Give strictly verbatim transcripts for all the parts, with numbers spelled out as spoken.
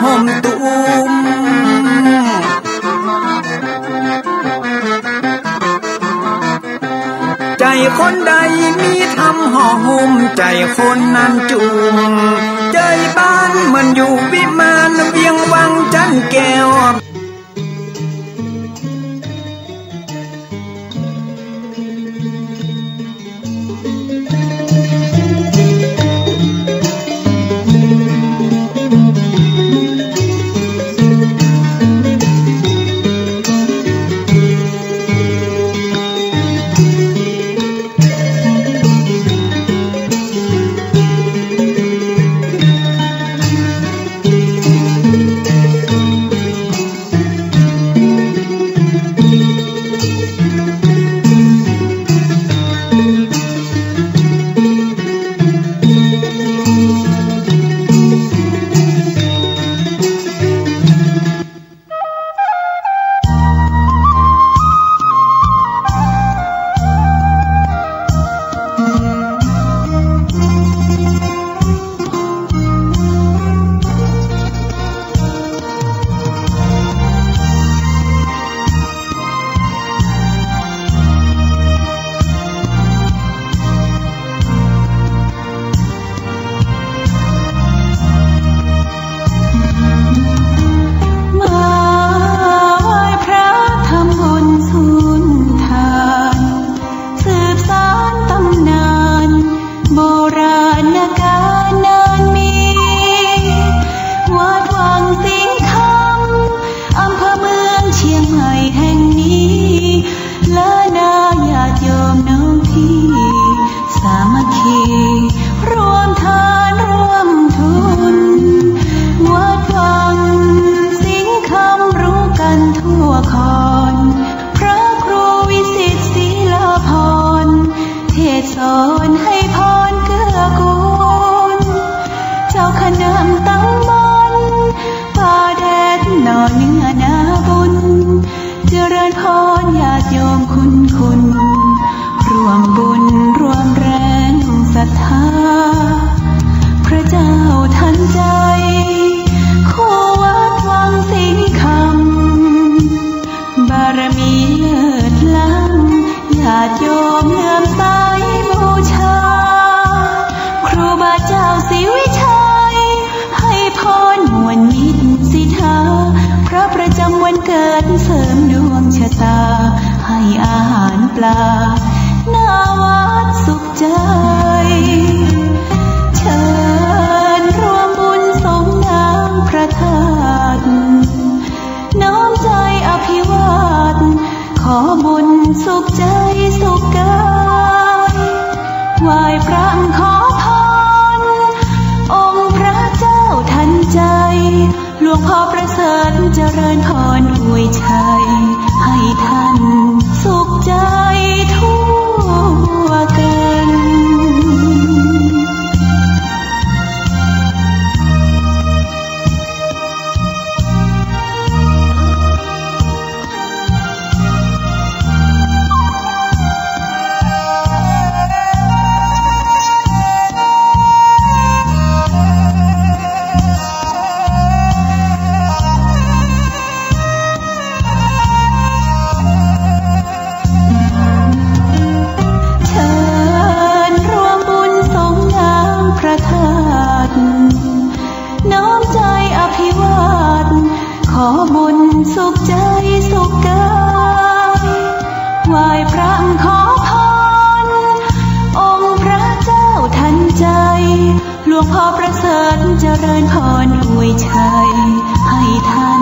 ห่มตุ้ม ใจ๋คนใดมีธรรมห่อหุ้ม ใจ๋คนนั้นจุ่ม ใจ๋บ้านเหมือนอยู่วิมาน เวียงวังจันแก้ว มาไหว้พระทำบุญสุนทาน สืบสานตำนานโบราณกาลนานมี วัดวังสิงห์คำ อำเภอเมืองเชียงใหม่แห่งนี้ และนาญาติโยมน้องพี่ สามัคคี ร่วมทานร่วมทุน วัดวังสิงห์คำรู้กันทั่วคอน พระครูวิสิตศิลาภรณ์ เทศน์สอนให้พรเกื้อกูล เจ้าคณะตำบลป่าแดดหน่อเนื้อนาบุญ เจริญพรญาติโยมคุณคุณ ร่วมบุญร่วมแรงศรัทธา พระเจ้าทันใจ คู่วัดวังสิงห์คำ บารมีเลิศล้ำ ญาติโยมเลื่อมใสบูชา ครูบาเจ้าศรีวิชัย ให้พรม่วนมิตรสิทธา พระประจำวันเกิดเสริมดวงชะตา ให้อาหารปลา หน้าวัดสุขใจ เชิญร่วมบุญสงน้ำพระธาตุ น้อมใจอภิวาท ขอบุญสุขใจสุขกาย ไหว้พระขอพร องค์พระเจ้าทันใจ หลวงพ่อประเสริฐเจริญพรอวยชัย ให้ท่านสุขใจทั่วกันเชิญร่วมบุญสงน้ำพระธาตุ น้อมใจอภิวาท ขอบุญสุขใจสุขกาย ไหว้พระขอพร องค์พระเจ้าทันใจ หลวงพ่อประเสริฐเจริญพรอวยชัย ให้ท่าน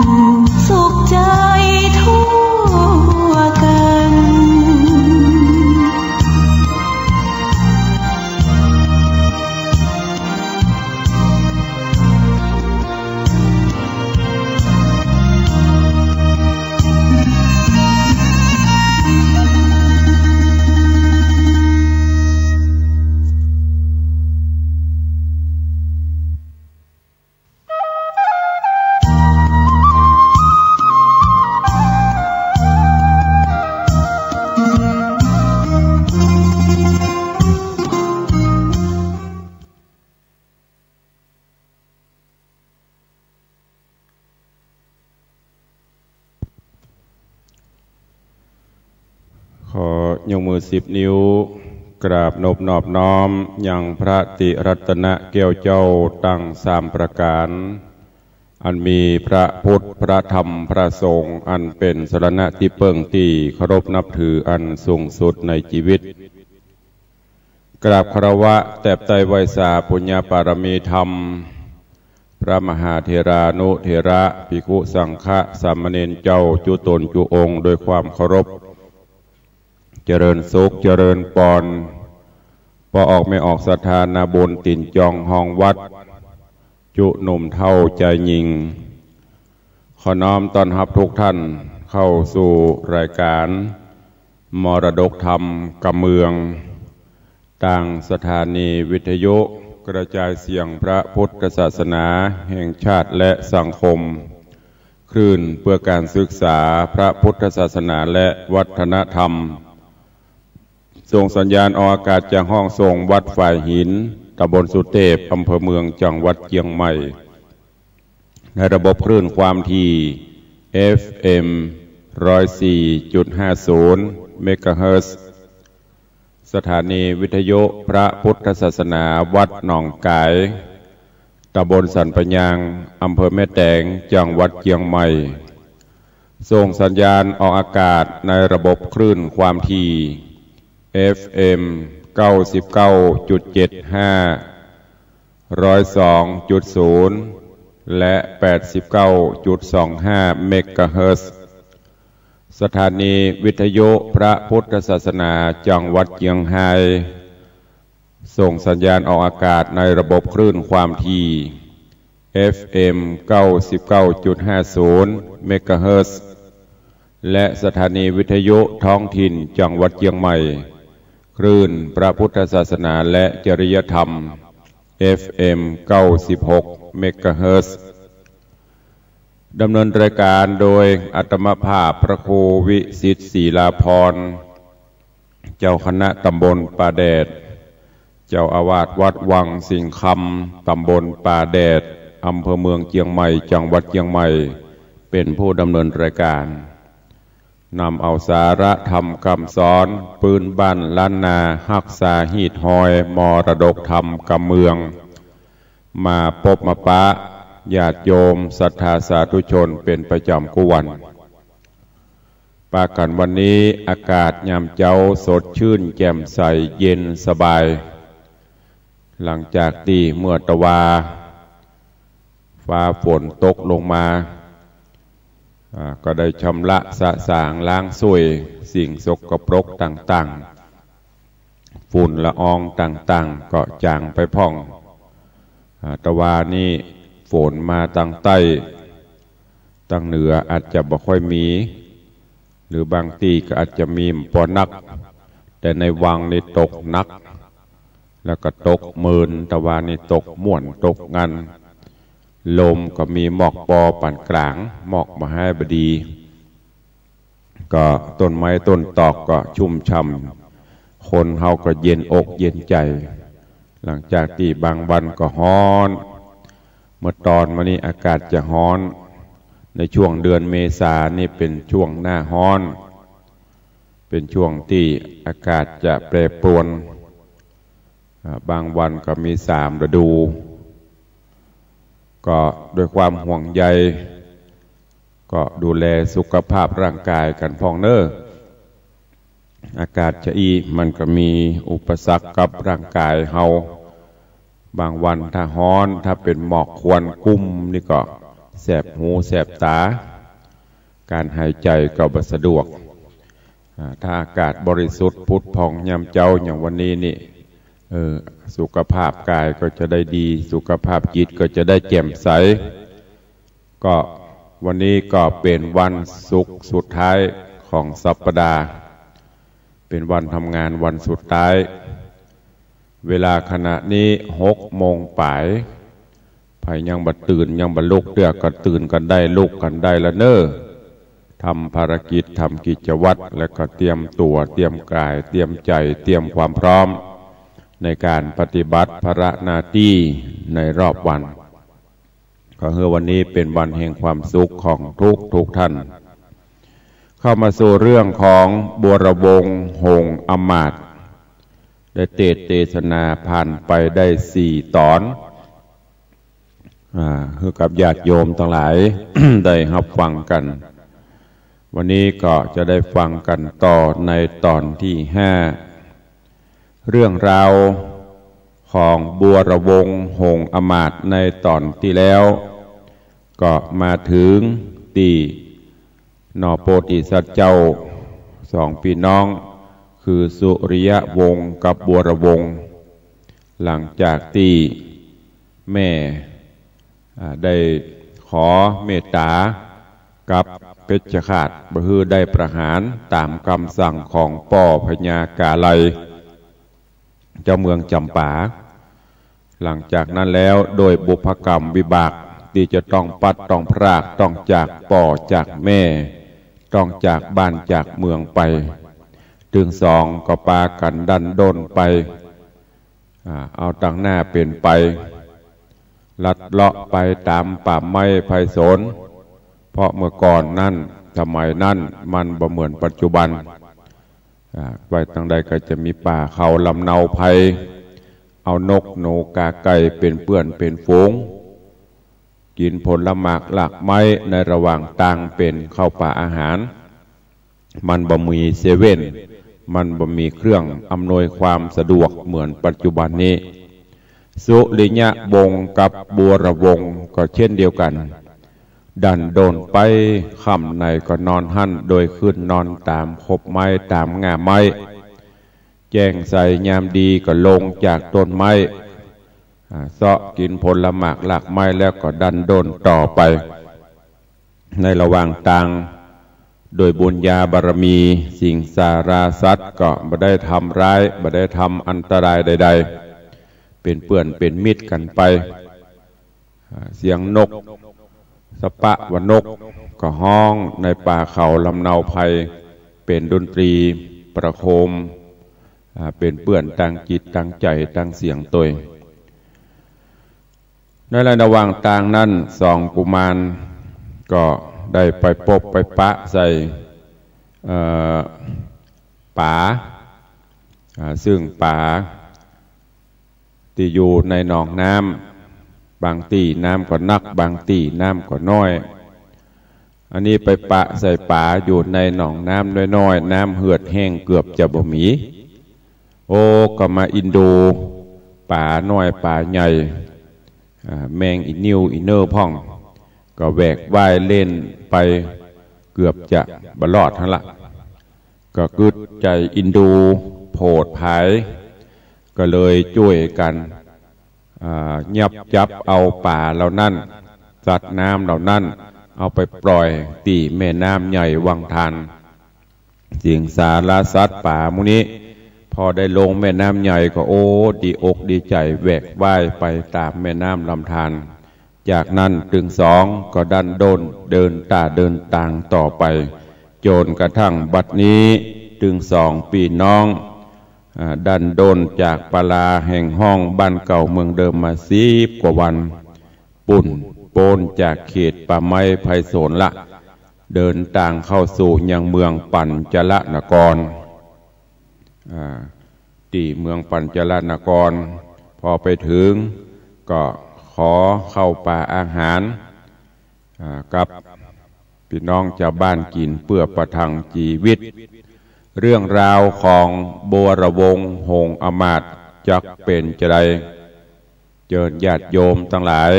สุขใจทั่วกัน ยกมือสิบนิ้ว กราบนบนอบน้อมยังพระติรัตนแก้วเจ้าตังสามประก๋าน อันมีพระพุทธ พระธรรม พระสงฆ์ อันเป๋นสรณะตี้เปิ้งตี้เคารพนับถืออันสูงสุดในจีวิต กราบคารวะแตบใต้ไหว้สาปุญญปารมีธรรม พระมหาเถรานุเถระ ภิกขุสังฆะ สามเณรเจ้าจุ๊ต๋นจุ๊องค์โดยความเคารพ เจริญสุขเจริญปอน ป้อออกแม่ออกศรัทธานาบุญตี๋นจองฮองวัด จุ๊หนุ่มเฒ่าจายญิง ขอน้อมต้อนฮับทุกท่านเข้าสู่รายการมรดกธรรมกำเมือง ตางสถานีวิทยุกระจายเสียงพระพุทธศาสนาแห่งชาติและสังคม คลื่นเพื่อการศึกษาพระพุทธศาสนาและวัฒนธรรม ส่งสัญญาณออกอากาศจากห้องส่งวัดฝายหิน ตำบลสุเตพ อำเภอเมือง จังหวัดเจียงใหม่ ในระบบคลื่นความถี่ เอฟเอ็ม ร้อยสี่จุดห้าศูนย์ เมกะเฮิรตซ์ สถานีวิทยุพระพุทธศาสนาวัดหนองก๋าย ตำบลสันป่ายาง อำเภอแม่แตง จังหวัดเจียงใหม่ ส่งสัญญาณออกอากาศในระบบคลื่นความถี่ เอฟเอ็ม เก้าสิบเก้าจุดเจ็ดห้า ร้อยสองจุดศูนย์ และ แปดสิบเก้าจุดสองห้า เมกะเฮิรตซ์ สถานีวิทยุพระพุทธศาสนาจังหวัดเจียงไฮ้ ส่งสัญญาณออกอากาศในระบบคลื่นความถี่ เอฟเอ็ม เก้าสิบเก้าจุดห้าศูนย์ เมกะเฮิรตซ์ และสถานีวิทยุท้องถิ่นจังหวัดเจียงใหม่ คลื่นพระพุทธศาสนาและจริยธรรม เอฟเอ็ม เก้าสิบหก เมกะเฮิรตซ์ ดำเนินรายการโดยอาตมาภาพพระครูวิสิทธิ์ ศรีลาภรณ์ เจ้าคณะตำบลป่าแดด เจ้าอาวาสวัดวังสิงห์คำ ตำบลป่าแดด อำเภอเมืองเจียงใหม่ จังหวัดเจียงใหม่ เป๋นผู้ดำเนินรายการ นำเอาสาระธรรมกำสอนปื๊นบ้านล้านนา ฮักษาฮีตฮอยมรดกธรรมกำเมือง มาปบมาปะญาติโยมศรัทธาสาธุชนเป๋นประจ๋ำกู้วัน ปากั๋นวันนี้อากาศยามเจ๊าสดชื่นแจ่มใสเย็นสบาย หลังจากตี้เมื่อตะวาฟ้าฝนตกลงมา อ่า ก็ได้ชำระสะสางล้างส้วยสิ่งสกปรกต่างๆ ฝุ่นละอองต่างๆ ก็จ๋างไปพ่อง อ่า ตะวานี้ฝนมาตางใต้ ตางเหนืออาจจะบ่ค่อยมี หรือบางตี้ก็อาจจะมีบ่นัก แต่ในวังนี่ตกหนัก แล้วก็ตกเมิน ตะวานี้ตกม่วนตกงัน ลมก็มีหมอกปอปานก๋าง หมอกบ่ฮ้ายบ่ดี ก็ต้นไม้ต้นตอกก็ชุ่มฉ่ำ คนเฮาก็เย็นอกเย็นใจ๋ หลังจากตี้บางวันก็ฮ้อน เมื่อตอนมานี้อากาศจะฮ้อน ในช่วงเดือนเมษานี่เป๋นช่วงหน้าฮ้อน เป๋นช่วงตี้อากาศจะแปรปรวน อ่า บางวันก็มีสามฤดู ก็ด้วยความห่วงใย ก็ดูแลสุขภาพร่างกายกั๋นพ่องเน่อ อากาศจะอี้มันก็มีอุปสรรคกับร่างกายเฮา บางวันถ้าฮ้อน ถ้าเป๋นหมอกควันกุ้มนี่ก็แสบหูแสบต๋า ก๋านหายใจ๋ก็บ่สะดวก อ่า ถ้าอากาศบริสุทธิ์ผุดผ่องยามเจ๊าอย่างวันนี้นี่ เออ สุขภาพกายก็จะได้ดี สุขภาพจิตก็จะได้แจ่มใส ก็วันนี้ก็เป๋นวันศุกร์สุดท้ายของสัปดาห์ เป๋นวันทำงานวันสุดท้าย เวลาขณะนี้หกโมงป๋าย ใผยังบ่ตื่นยังบ่ลุกเตื้อก็ตื่นกั๋นได้ลุกกั๋นได้ละเน่อ ทำภารกิจทำกิจวัตร แล้วก็เตรียมตั๋วเตรียมก๋ายเตรียมใจ๋เตรียมความพร้อม ในก๋านปฏิบัติภาระหน้าตี้ในรอบวัน ขอหื้อวันนี้เป๋นวันแห่งความสุขของทุกทุกท่าน เข้ามาสู่เรื่องของบัวรวงศ์หงส์อำมาตย์ ได้เตสน์เตสนาผ่านไปได้สี่ต๋อน อ่า หื้อกับญาติโยมตังหลาย ได้ฮับฟังกั๋น วันนี้ก็จะได้ฟังกั๋นต่อในต๋อนตี้ห้า เรื่องราวของบัวรวงศ์หงส์อำมาตย์ในต๋อนตี้แล้ว ก็มาเถิงตี้หน่อโพธิสัตว์เจ้าสองปี้น้อง คือสุริยวงศ์กับบัวรวงศ์ หลังจากตี้แม่ อ่า ได้ขอเมตต๋ากับเพชฌฆาต บ่หื้อได้ประหารต๋ามกำสั่งของป้อพญากาไลย เจ้าเมืองจ๋ำปา หลังจากนั้นแล้วโดยบุพกรรมวิบากตี้จะต้องพลัดต้องพราก ต้องจากป้อจากแม่ ต้องจากบ้านจากเมืองไป ตึงสองก็ปากั๋นดั้นด้นไป อ่า เอาตังหน้าเป๋นไป ลัดเลาะไปต๋ามป่าไม้ไพศาล เพราะเมื่อก่อนนั้น สมัยนั้นมันบ่เหมือนปัจจุบัน อ่า ไปตังใดก็จะมีป่าเขาลำเนาไพร เอานกหนูกาไก่เป๋นเปื้อนเป๋นฝูง กิ๋นผลหมากรากไม้ในระหว่างตางเป๋นข้าวป๋าอาหาร มันบ่มีเซเว่น มันบ่มีเครื่องอำนวยความสะดวกเหมือนปัจจุบันนี้ สุริยวงศ์กับบัวรวงศ์ก็เช่นเดียวกั๋น ดั้นด้นไป ค่ำไหนก็นอนหั้น โดยขึ้นนอนต๋ามขบไม้ต๋ามง่าไม้ แจ้งใสยามดีก็ลงจากต้นไม้ อ่า เซาะกิ๋นผลหมากรากไม้แล้วก็ดั้นด้นต่อไป ในระหว่างตาง โดยบุญญาบารมี สิงสาราสัตว์ก็บ่ได้ทำร้าย บ่ได้ทำอันตรายใดๆ เป๋นเปื้อนเป๋นมิตรกั๋นไป อ่า เสียงนก สปะวะนก ก็ฮ้องในป่าเขาลำเนาไพร เป๋นดนตรีประโคม อ่า เป๋นเปื้อนตางจิตตางใจ๋ตางเสียงตวย ในระหว่างตางนั้น สองกุมารก็ได้ไปปบไปปะใส่ เอ่อ ป๋า อ่า ซึ่งป๋าตี้อยู่ในหนองน้ำ บางตี้น้ำก็นัก บางตี้น้ำก็น้อย อันนี้ไปปะใส่ป๋าอยู่ในหนองน้ำน้อยๆ น้ำเหือดแห้งเกือบจะบ่มี โอ้ ก็มาเอ็นดูป๋าน้อยป๋าใหญ่ อ่า แมงอี่นิ้วอี่เน่อพ่อง ก็แหวกว่ายเล่นไปเกือบจะบ่รอดหั้นละ ก็กึ๊ดใจ๋เอ็นดูโผดผาย ก็เลยจ้วยกั๋น อ่า ยับยับเอาป๋าเหล่านั้น สัตว์น้ำเหล่านั้น เอาไปปล่อยตี้แม่น้ำใหญ่วังทาน สิงสาราสัตว์ป๋าหมู่นี้ พอได้ลงแม่น้ำใหญ่ก็ โอ้ ดีอกดีใจ๋ แหวกว่ายไปต๋ามแม่น้ำลำธาร จากนั้นตึงสองก็ดั้นด้นเดินต๋าเดินตางต่อไป จ๋นกระทั่งบัดนี้ ตึงสองปี้น้อง อ่า ดั้นด้นจากปาลาแห่งฮ้องบ้านเก่าเมืองเดิมมาสิบกว่าวัน ปู้นป๊นจากเขตป่าไม้ไพศาลละ เดินตางเข้าสู่ยังเมืองปัญจลนคร อ่า ตี้เมืองปัญจลนคร พอไปเถิงก็ขอข้าวป๋าอาหาร อ่า กับปี้น้องจาวบ้านกิ๋นเปื้อประทังจีวิต เรื่องราวของบัวรวงศ์หงส์อำมาตย์จักเป๋นจาใด เจิญญาติโยมตังหลาย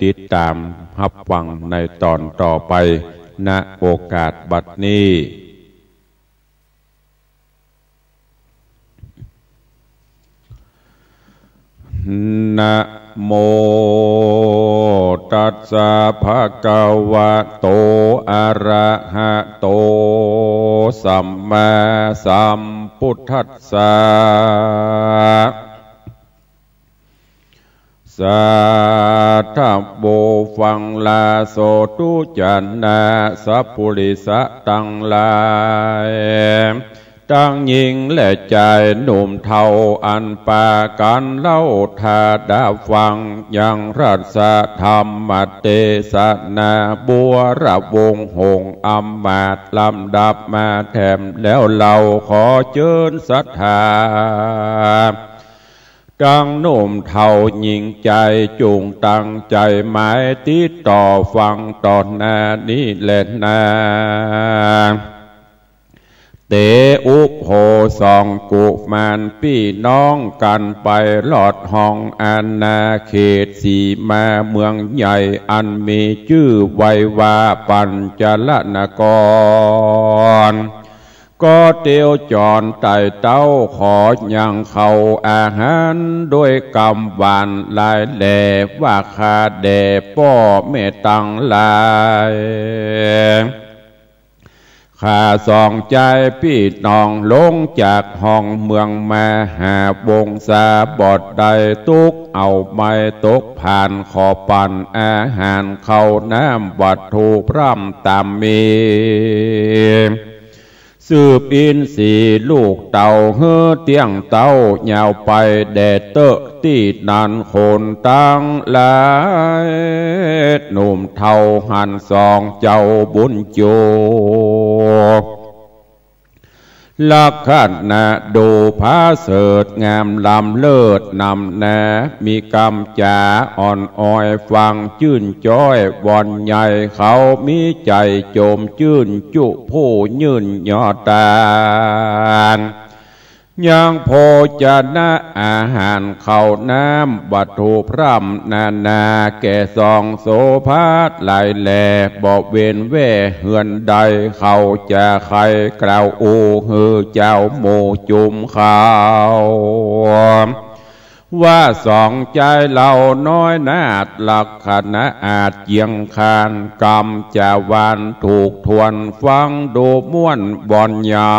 ติดต๋ามฮับฟังในต๋อนต่อไป ณ โอกาสบัดนี้ นะโมตัสสะภะคะวะโต อะระหะโต สัมมาสัมพุทธัสสะ สาธุ ฟังลาโสธุ จนะสัพพุริสะตังหลาย ตังญิงและจายหนุ่มเฒ่าอันปากั๋นเล่าถ้าดาฟัง ยังรัสธรรมเตสนาบัวระวงศ์หงส์อำมาตย์ลำดับมาแถมแล้ว เฮาขอเจิญศรัทธา ตังหนุ่มเฒ่าญิงจาย จุ่งตั้งใจ๋หมายติดต่อฟังต่อหน้านี้แลนา เต๋อุโผสองกุมารปี้น้องกั๋นไปลอดห้องอาณาเขตสีมาเมืองใหญ่อันมีจื้อไว้ว่าปัญจรนคร ก็เตียวจ๋อนไต่เต้าขอยังเข้าอาหารด้วยกำหวานหลายแล ว่าข้าแด่ป้อแม่ตังหลาย ข้าสองจายปี้น้องลงจากห้องเมืองมาหาองศาบ่ได้ ตุ๊กเอาไม้ตกผ่านขอปั๋นอาหารข้าวน้ำวัตถุพร่ำต๋ามมี สืบอินทรีย์ลูกเต้าหื้อเตี้ยงเต้ายาวไปแด่เต๊อะ ตี้นั้นคนตังหลาย หนุ่มเฒ่าหันสองเจ้าบุญโจ ลักษณะดูผาเสริฐงามล้ำเลิศนำหน้า มีกำจ๋าอ่อนอ้อยฟังจื้นจ้อย บ่อนใหญ่เขามีใจ๋จมจื้นจุผู้ยื่นยอตาน ยังโภชนะอาหารข้าวน้ำวัตถุพร่ำนานา แก่สองโสภาหลายแล บ่เว้นแว่เฮือนใด เขาจะใค่กล่าวอู้หื้อเจ้าหมู่จุมเขา ว่าสองจายเหล่าน้อยนาฏ ลักษณะอาจเยียงคาน กำจ๋าวานถูกถ้วนฟังดูม่วนบ่อนใหญ่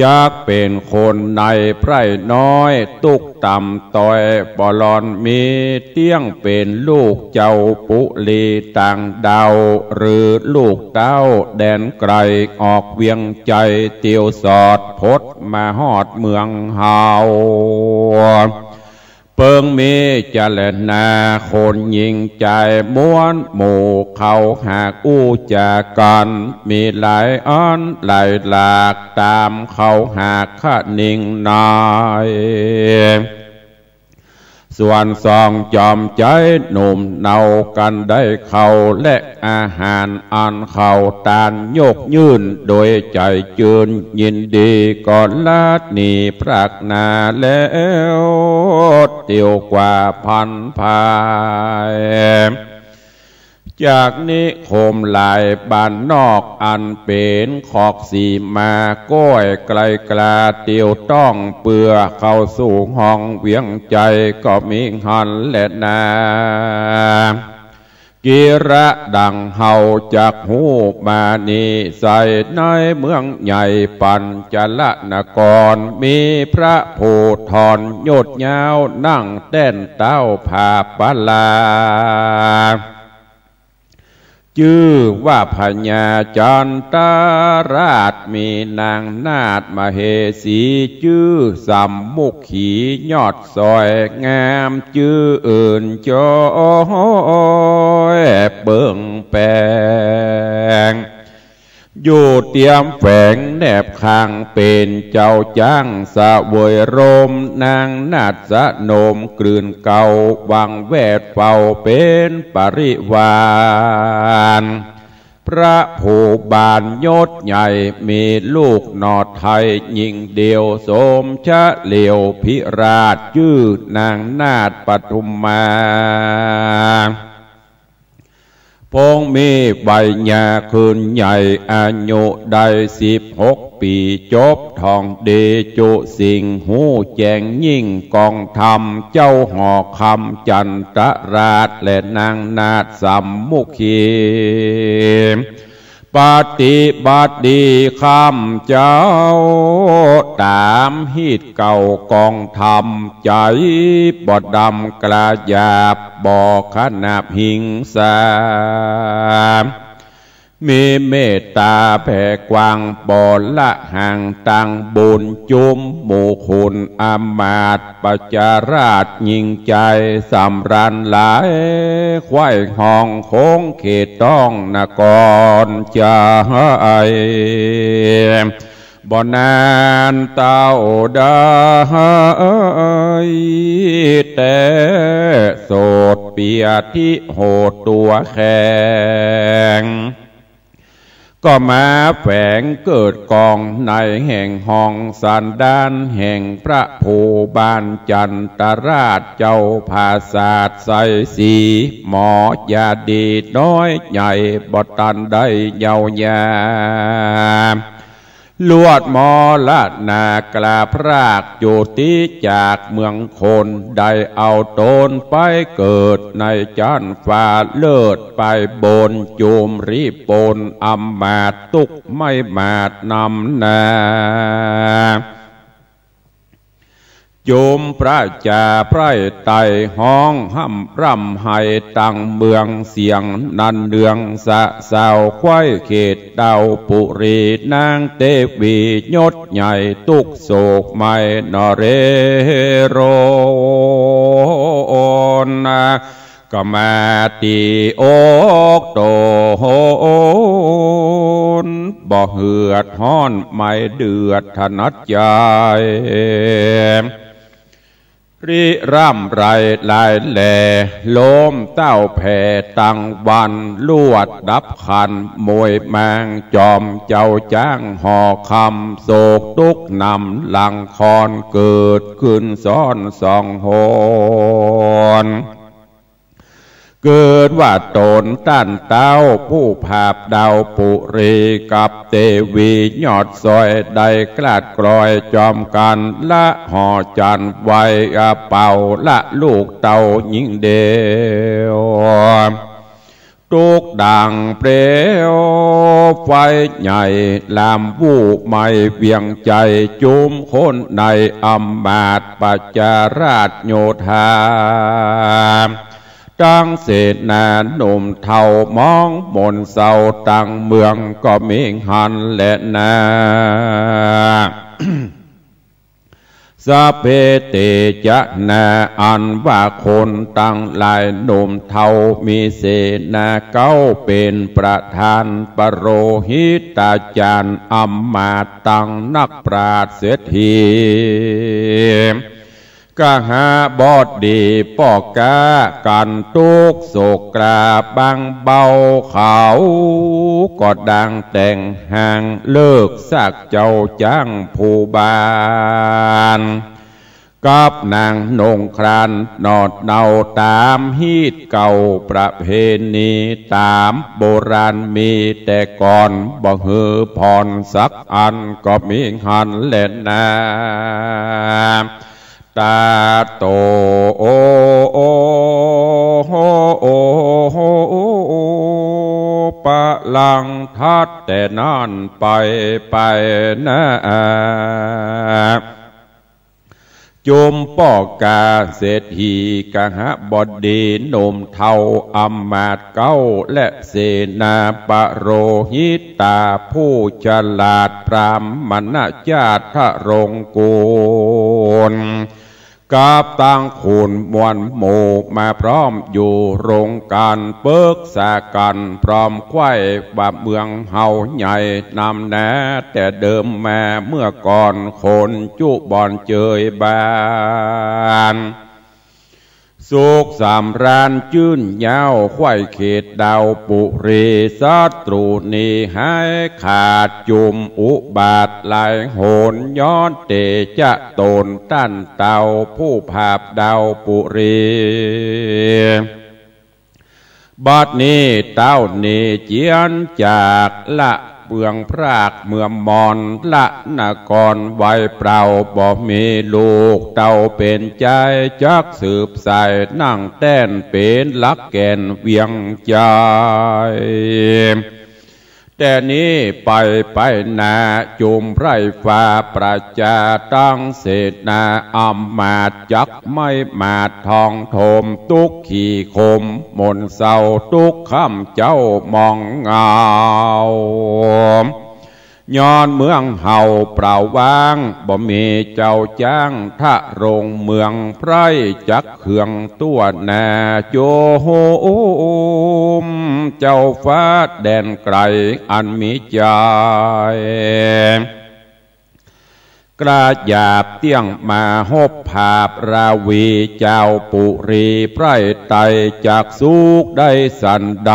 จักเป๋นคนในไพร่น้อย ตุ๊กต่ำต้อยบ่หล่อนมี เตี้ยงเป๋นลูกเจ้าปุรีต่างดาว หรือลูกเต้าแดนไก๋ออกเวียงใจ๋ เตียวสอดพดมาฮอดเมืองเฮา เปิงมีจาแลนาคนญิงจายม้วนหมู่ เขาหากอู้จ๋ากั๋น มีหลายอันหลายหลาก ต๋ามเขาหากคะนิงนาย ส่วนสองจอมจายหนุ่มเนากั๋นได้เข้า และอาหารอันเขาตานยกยื่น โดยใจ๋จืนยินดี ก็ลาดหนีพรากหน้าแล้ว เตียวกว่าพันภาย จากนิคมหลายบ้านนอกอันเป๋นขอกสีมาก้อยไก๋กล้า เตียวต้องเปื้อเข้าสู่ห้องเวียงใจ๋ ก็มีหั้นแลนา กิระดังเฮาจักฮู้มานี้ ใส่ในเมืองใหญ่ปัญจรนคร มีพระผู้ถอนยศยาว นั่งแต้นเต๊าผาปลา จื้อว่าพญาจันตราช มีนางนาฏมเหสี จื้อสามุขียอดสวยงาม จื้ออื่นจ้อยเบิ่งแปง อยู่เตียมแฝงแนบข้างเป๋นเจ้าจ๊างเสวยร่ม นางนาฏสนมกลืนเกล้า หวังแวดเฝ้าเป๋นปริวาร พระผู้บานยศใหญ่ มีลูกหนอไทยญิงเดียว สมเฉลียวพิราช จื้อนางนาฏปทุมมา ปงมีวัยยาคืนใหญ่ อายุได้สิบหกปี๋ จบท่องดีจุสิ่ง ฮู้แจ้งยิ่งกองธรรม เจ้าหอคำจันตราช และนางนาฏสามุขี ปฏิบัติดีคำเจ้า ต๋ามฮีตเก่ากองธรรม ใจ๋บ่ดำกล้าหยาบ บ่ขนาบหิงสา มีเมตต๋าแผ่กว้างบ่ละห่าง ตังบุญจุมหมู่ขุนอำมาตย์ ประชาราษฎร์ยิ่งใจ๋ สำราญหลาย ใคว่ฮ้องคงเขตต้องนครชัย บ่นานเต้าใด แต่โสดเปียธิโหดตั๋วแข็ง ก็มาแฝงเกิดกองในแห่งห้องสันดานแห่งพระผู้บานจันทราชเจ้าผาสาทไสยศรี หมอยาดีน้อยใหญ่บ่ตันได้เยาว์ยา ลวดมรณะกล้าพรากจุติจากเมืองคน ได้เอาตนไปเกิดในจั๊นฟ้าเลิศ ไปบนจุมริปนอำมาตย์ ตุ๊กข์ไม่มาดนำหน้า จุมประชาไพร่ไต่ฮ้องฮ่ำร่ำไห้ตังเมือง เสียงนั้นเนืองสะเซา ใคว่เขตดาวปุรี นางเตวียศใหญ่ ตุ๊กข์โศกไม่นอเรโรน ก็มาตี้อกตน บ่เหือดฮ้อนไม่เดือดถนัดใจ๋ ริร่ำไรลายแหล่ ลมเต้าแผ่ตังวัน ลวดดับขันมวยมาง จอมเจ้าจ๊างห่อคำ โศกตุ๊กข์นำหลังคอน เกิดขึ้นซ้อนสองหน เกิดว่าต๋นต้านเต้าผู้ผาบดาวปุรี กับเตวียศซอย ได้กลาดกลอยจอมกั๋น ละห่อจันทร์ไว้อาเป่า ละลูกเต้าหญิงเดียว ตุ๊กข์ดั่งเปลวไฟใหญ่ ลามวูบไหม้เวียงใจ๋ จุมคนในอำมาตย์ประชาราษฎร์โยธา ตังเสนาหนุ่มเฒ่ามองหม่นเศร้า ตังเมืองก็มีหันแลนา สัพเพเตจะนา อันว่าคนตังหลายหนุ่มเฒ่า มีเสนาเก๊าเป๋นประธาน ปโรหิตาจารย์อำมาตย์ ตังนักปราชญ์เศรษฐี กหบดีป้อก๊ากั๋น ตุ๊กข์โศกกล้าบางเบา เขาก็ดังแต่งห้าง เลิกซากเจ้าจ๊างผู้บาน กับนางนงครานหนอดเนา ต๋ามฮีตเก่าประเพณี ต๋ามโบราณมีแต่ก่อน บ่หื้อผ่อนสักอัน ก็มีหันแลนา ตาโต โอ โอ โอ โอ ปะลังทัดแต่นั้นไป ไปนา จุมป้อก๊าเศรษฐีกหบดีหนุ่มเฒ่าอำมาตย์เก๊า และเสนาปโรหิตาผู้ฉลาดพราหมณจาตุรงกูล กับตังขุนมวลหมู่มาพร้อมอยู่โรงก๋าน ปึกษากั๋นพร้อมใคว่ว่าเมืองเฮาใหญ่นำนา แต่เดิมมาเมื่อก่อนคนจุบ่อนเจยบ้าน สุขสำราญจื้นยาว ใคว่เขตดาวปุรี ศัตรูหนีหายขาด จุมอุบาทหลายหน ย้อนเตจะตนต้านเต้าผู้ผาบดาวปุรี บัดนี้เต้าหนีเจียนจากละเมืองพรากเมืองมอน ละนครไว้เปล่า บ่มีลูกเต้าเป๋นใจ๊ จักสืบสายนั่งแต้นเป๋นหลักแก่นเวียงใจ๋ แต่นี้ไปไปหน้าจุมไพร่ฟ้าประจาตังเสนา อำมาตย์จักไม้มาดทองถม ตุ๊กข์ขีขมหม่นเศร้าทุกค่ำเจ๊ามองเหงา ย้อนเมืองเฮาเปล่าว่าง บ่มีเจ้าจ๊างทะรงเมือง ไพร่จักเคืองตั้วหน้าโจม เจ้าฟ้าแดนไกลอันมีใจ๋ กล้าหยาบเตี้ยงมาฮบผาบราวี เจ้าปุรีไพร่ไตรจักสุขได้สันใด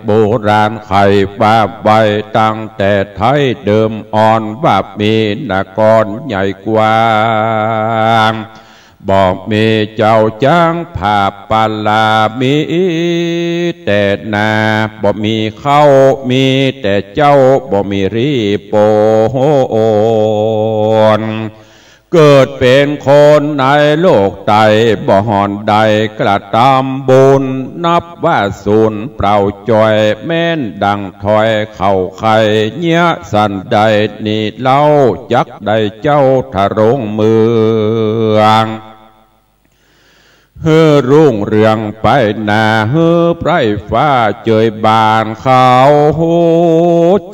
โบราณไขว่าไว้ตั้งแต่ไทยเดิมอ่อน ว่ามีนครใหญ่กว้าง บ่มีเจ้าจ๊างผาบปาลา มีแต่นา บ่มีข้าว มีแต่เจ้า บ่มีรีโปน เกิดเป๋นคนในโลกไต บ่ห่อนได้กระตำบุญ นับว่าสูญเปล่าจ้อย แม้นดั่งถ้อยเข้าไข่ เยียะสันใดนี้เล่า จักได้เจ้าทะรงเมือง หื้อรุ่งเรืองไปหน้า หื้อไพร่ฟ้าเจยบาน เขา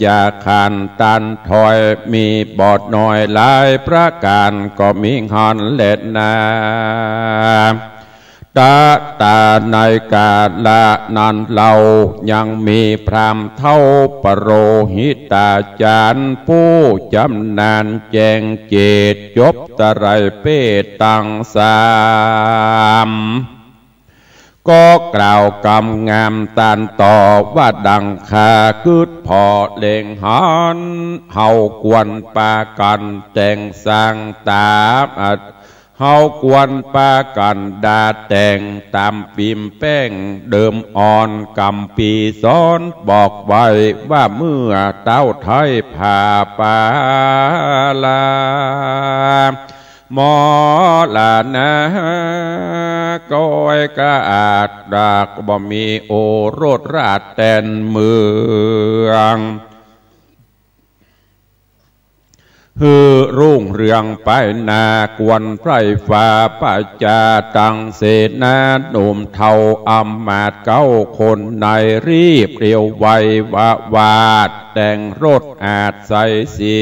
จะขานตันถ้อย มีบ่น้อยหลายประก๋าน ก็มีหั้นแลนา ตะต๋าในกาละนั้นเล่า ยังมีพราหมณ์เฒ่าปโรหิตาจารย์ ผู้จำนาญแจ้งเจตน์ จบไตรเพศตังสาม ก็กล่าวกำงามตันต่อ ว่าดั่งข้ากึ๊ดผ่อเล็งหัน เฮาควรปากั๋นแต่งสร้างต๋าม เฮาควรปากั๋นดาแต่งต๋ามปิ่มแป้งเดิมอ่อน กำปีสอนบอกไว้ ว่าเมื่อเต๊าไทยผ่าปาลา มรณะ ก้อยกาอาจดาก บ่มีโอรสราชแตนเมือง หื้อรุ่งเรืองไปหน้า ควรไพร่ฟ้าประจาตังเสนา หนุ่มเฒ่าอำมาตย์เก๊าคนใน รีบเร็วไววะวาด แต่งรถอาสใสสี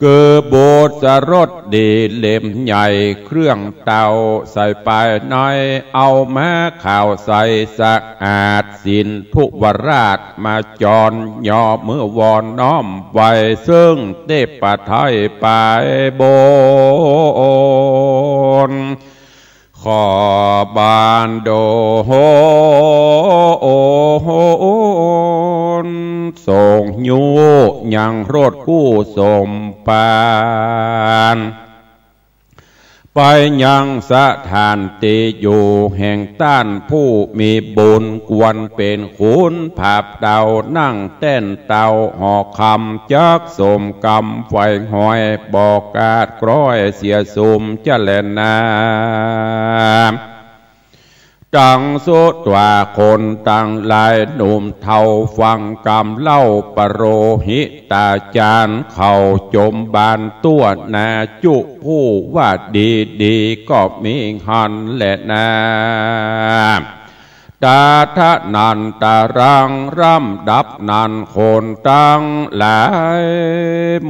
คือบุษรถดีเล่มใหญ่ เครื่องเต้าใส่ปายใน เอาม้าขาวใสสะอาด สินธุวราชมาจร ยอมือวอนน้อมไหว้ ซึ่งเทพไทยปายบน ขอบานโดน ทรงยุยังรถกู้สมปาน ไปยังสถานตี้อยู่แห่งต้านผู้มีบุญ ควรเป๋นขุนผาบเต้า นั่งแต้นเต้าหอคำ จักสมกำไฟหอย บ่ขาดคล้อยเสียสุมจะแลนา ตังสุตวาคนตังหลาย หนุ่มเฒ่าฟังกำเล่า ปโรหิตาจารย์เขาจมบานตั้วหน้า จุผู้ว่าดีๆ ก็มีหั้นแลนา ตถานันตรัง ร่ำดับนั้นคนตังหลาย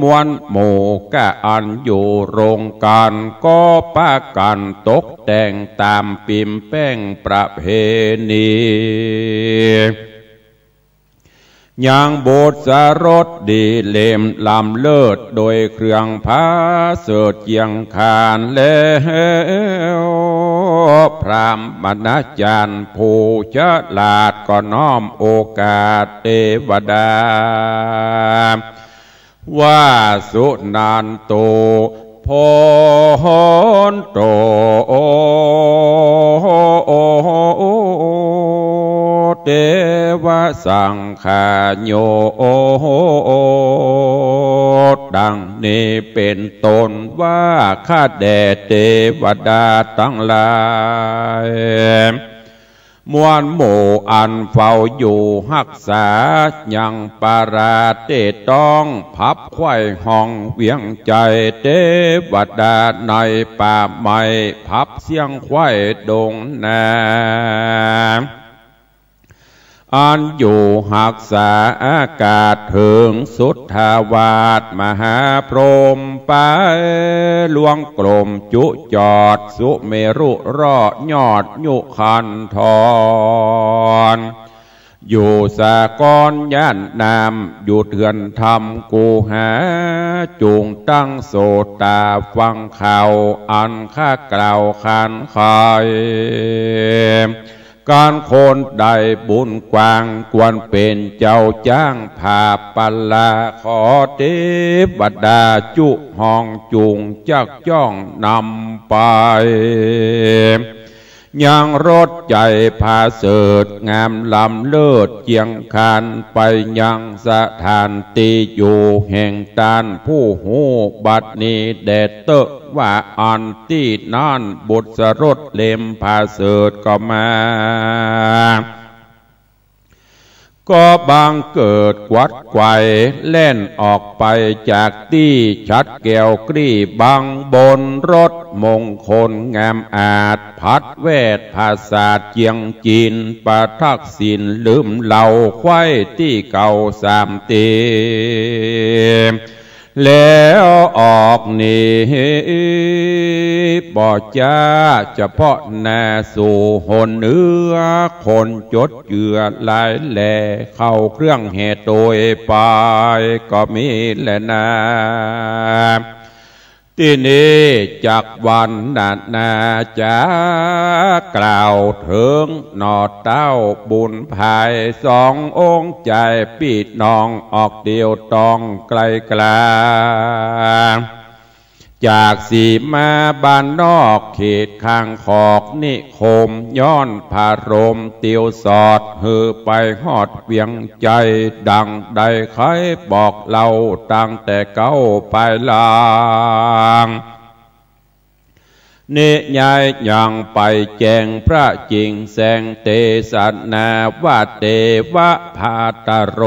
มวลหมู่กะอันอยู่โรงก๋าน ก็ปากั๋นตกแต่งต๋ามปิ่มแป้งประเพณี ยังบุษรถดีเล่มล้ำเลิศ โดยเครื่องผาเสริฐเคียงคานแล้ว พราหมณาจารย์ผู้ฉลาด ก็น้อมโอกาสเตวดา ว่าสุนันโต โพนโต เตวะสังคาโย ดังนี้เป๋นต้น ว่าข้าแด่เตวดาตังหลาย มวลหมู่อันเฝ้าอยู่ฮักษา ยังปราเตต้อง ผับไขว้ห้องเวียงใจ๋ เตวดาในป่าไม้ ผับเสียงไขว้ดงนา อันอยู่ฮักษาอากาศเถิงสุทธาวาสมหาพรหมไป ล่วงกลมจุจอดสุเมรุเลาะยอดยุคันธร อยู่สากรย่านน้ำ อยู่เถื่อนถ้ำกูหา จุ่งตั้งโสตาฟังข่าว อันข้ากล่าวขานไข การคนได้บุญกว้าง ควรเป๋นเจ้าจ้างผาปลา ขอเตวดาจุห้องจุ่งจักจ้องนำไป ยังรถใจ๋ผาเสริฐงามล้ำเลิศ เจียงคานไปยังสถานตี้อยู่แห่งต้านผู้ฮู้ บัดนี้แด่เต๊อะ ว่าอันตี้นั้นบุตรสรสเล็มผาเสริฐก็มา ก็บังเกิดขวัดไขวแล่นออกไปจากตี้ ฉัตรแก้วกรีบังบนรถมงคลงามอาจ ผัดแวดผาสาทเจียงจีน ประทักษิณลืมเหล่าไขว้ตี้เก่าสามตี้ แล้วออกหนีบ่จ๊า เฉพาะหน้าสู่หนเหนือ คนจดเจือหลายแล เข้าเครื่องแห่โตยไป ก็มีแลนา ตี้นี้จักวรรณนาจ๋ากล่าวเถิง หน่อเต้าบุญภายสององค์ ใจ๋ปี้น้องออกเตียวต้องไกลกลา จากสีมาบ้านนอกเขตข้างขอกนิคม ย้อนผาลมเตียวสอด หื้อไปฮอดเวียงใจ๋ ดังได้ไขบอกเล่าตั้งแต่เก๊าไปหลัง นิยายยังไปแจ้งพระจิ่งแสงเตสนาว่า เตวะภาตโร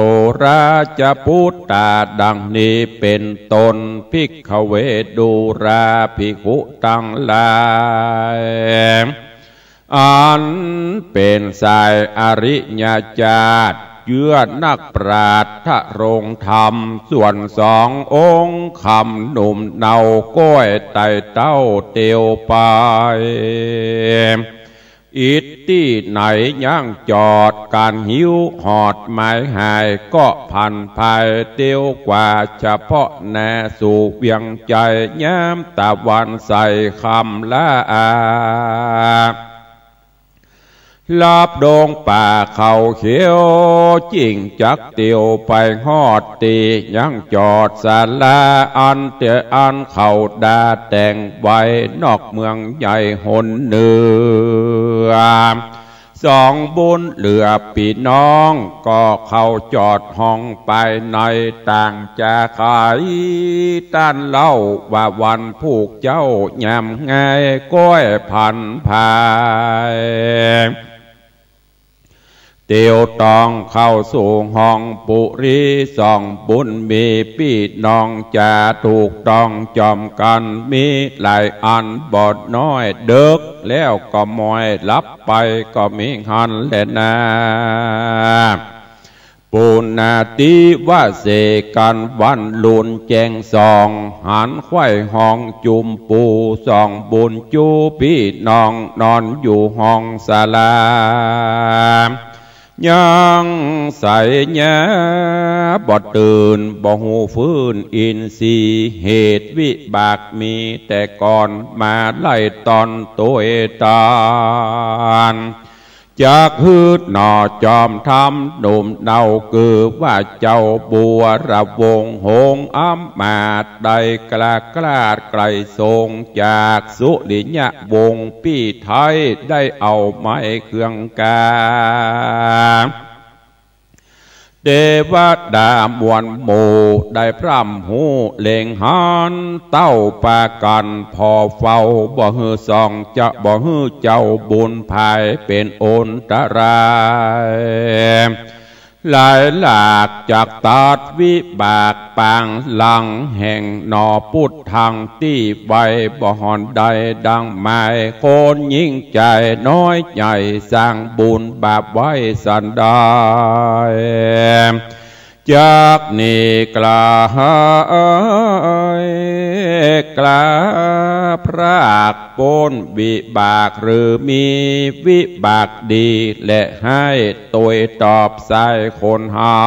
ราชปุตตา ดังนี้เป๋นต้น ภิกขเวดูราภิกขุตังหลาย อันเป๋นสายอริยจาติ เจื้อนักปราชญ์ทะรงธรรม ส่วนสององค์คำหนุ่มเนา ก้อยไต่เต้าเตียวไป อิตตี้ไหนยังจอด ก๋านหิวหอดหมายหาย ก็ผันภายเตียวกว่า เฉพาะหน้าสู่เวียงใจ๋ ยามตะวันใสค่ำละอา ลับดงป่าเขาเขียว จิ่งจักเตียวไปฮอดตี้ยังจอดศาลา อันเตอันเขาดาแต่งไว้ นอกเมืองใหญ่หนเหนือ สองบุญเหลือปี้น้อง ก็เข้าจอดห้องไปใน ต่างจาไขต้านเล่า ว่าวันผู้เจ้ายามง่าย ก้อยผันภาย เตียวต้องเข้าสู่ห้องปุรี สองบุญมีปี้น้องจ๋า ถูกต้องจอมกั๋น มีหลายอันบ่น้อย เดิ็กแล้วก็ม้อย หลับไปก็มีหั้นแลนา ปูนาติวะเสกั๋น วันลุนแจ้งส่อง หันไขว้ห้องจุมปู สองบุญจูปี้น้อง นอนอยู่ห้องศาลา ยังใสญาบ่ตื่น บ่ฮู้ฟื้นอินทรีย์ เหตุวิบากมีแต่ก่อน มาไล่ตอนตวยตาน จักหื้อหน่อจอมธรรมหนุ่มเนา คือว่าเจ้าบัวระวงศ์หงส์อำมาตย์ ได้กล้ากล้าดไกลโสง จากสุริยวงศ์ปี้ไทย ได้เอาไม้เคืองกา เตวดามวลหมู่ได้พร่ำฮู้เล็งหัน เต้าปากั๋นผ่อเฝ้า บ่หื้อส่องจะ บ่หื้อเจ้าบุญภายเป๋นอันตราย หลายหลากจักตัดวิบากปางหลังแห่งหนอ ปุทธังตี้ไว้บ่ห่อนใดดังหมาย คนยิ่งใจ๋น้อยใหญ่สร้างบุญบาปไว้สันใด จักหนีไกล ไกลพรากป๊นวิบาก หรือมีวิบากดี และฮ้ายตวยตอบสายคนเฮา